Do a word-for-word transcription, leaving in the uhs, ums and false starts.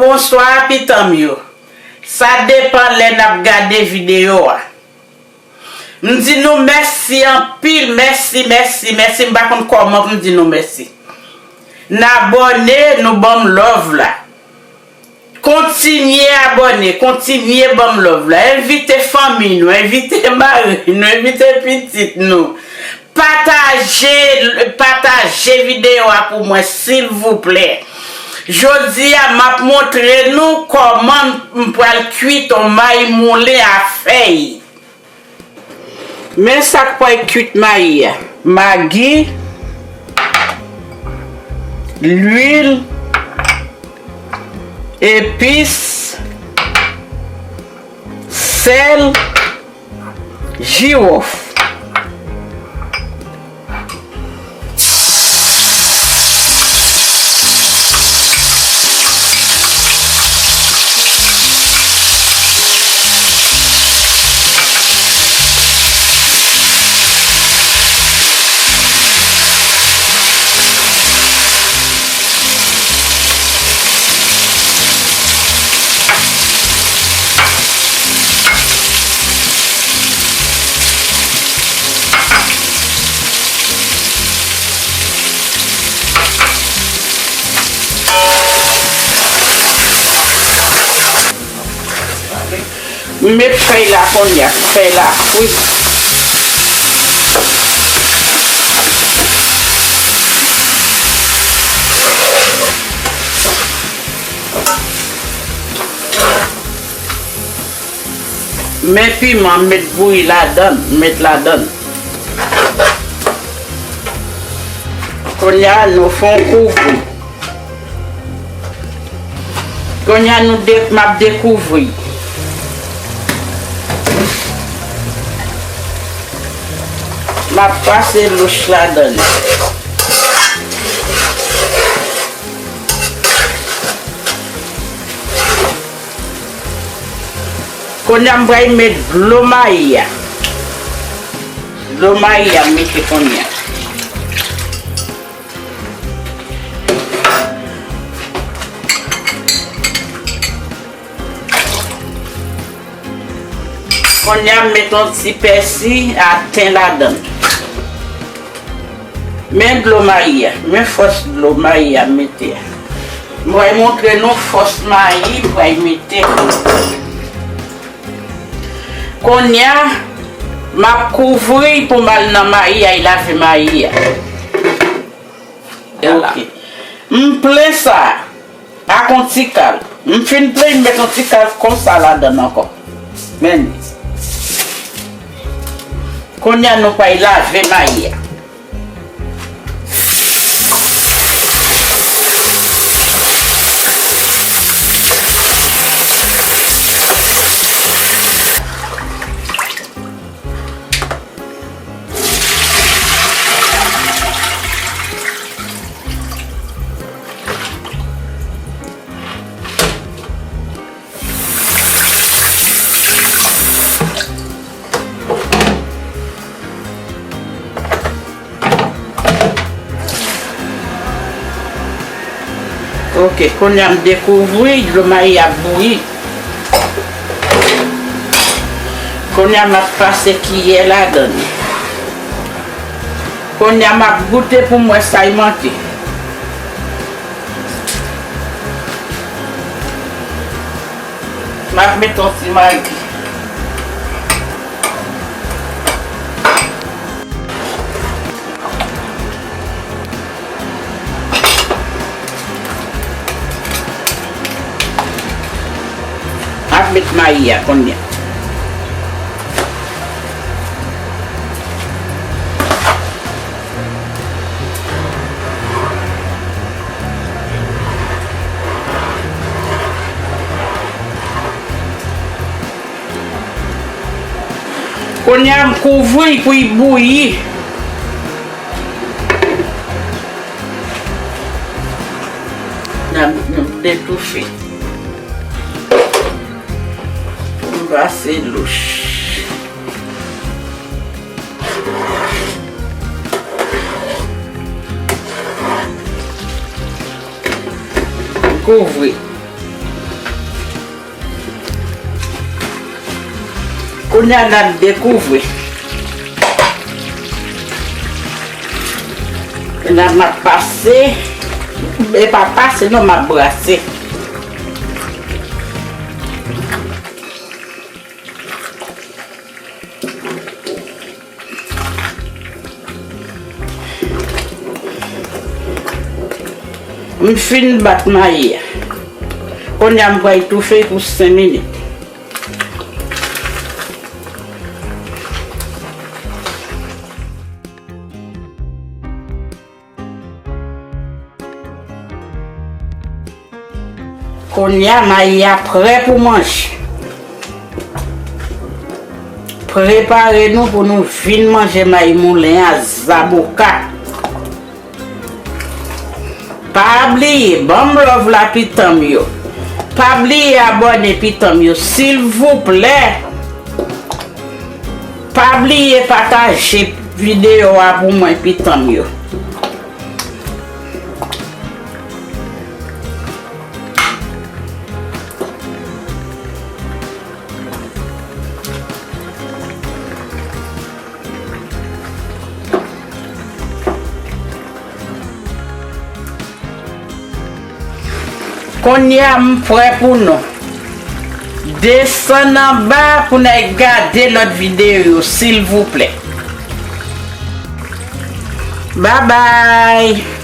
Bonswa, pitanm yo. Sa depann lè n ap gade videyo a. M di nou mèsi anpil, mèsi, mèsi, mèsi. M pa konn kòman pou m di nou mèsi. N abòne, nou ban m love la. Kontinye abòne, kontinye ban m love la. Envite fanmi nou, envite mari nou, envite pitit nou. Pataje, pataje videyo a pou mwen, silvouplè. Jodi a, m ap montre nou kòman m pral kwit yon mayi moulen a fèy. Men sa k pral kwit mayi a: magi, lwil, epis, sèl, jiwòf. M met fèy la kounye a, fèy la fri. Men piman, m met bouyi ladann, m met ladann. Kounye a, nou fè yon kouvri. Kounye a, nou de-, m ap dekouvri. M ap pase louch ladann. Kounye a, m pral met dlo mayi a. Dlo mayi a, m mete kounye a. Kounye a, m met yon ti pèsi a ten ladann. Men dlo mayi a, men fòs dlo mayi a m mete a. M pral montre nou fòs mayi m pral mete. Kounye a, m ap kouvri pou m al nan mayi a, al lave mayi a. Ok. M plen sa a. Ak yon ti kal. M fin plen, m met yon ti kal konsa ladann ankò. Men li. Kounye a, nou pral lave mayi a. Ok, kounye a m dekouvri dlo mayi ap bouyi. Kounye a m ap pase kiyè ladann. Kounye a m ap goute pou m wè sa y manke. M ap met yon ti magi. M ap met mayi a kounye a. Kounye a m kouvri pou l bouyi. N ap, n ap detoufe. Pou m pase louch. Kouvri. Kounye a n ap dekouvri. Kounye a m ap pase, e pa pase non, m ap brase. M fin bat mayi a. Kounye a m pral toufe pou senk minit. Kounye a mayi a prè pou manje. Prepare nou pou nou vin manje mayi moulen a, zaboka. Pa bliye, ban m love la pitanm yo. Pa bliye abòne pitanm yo, silvouplè. Pa bliye pataje videyo a pou mwen, pitanm yo. Kounye a m prè pou nou. Desann anba pou n al gade lòt videyo yo, silvouplè. Babay!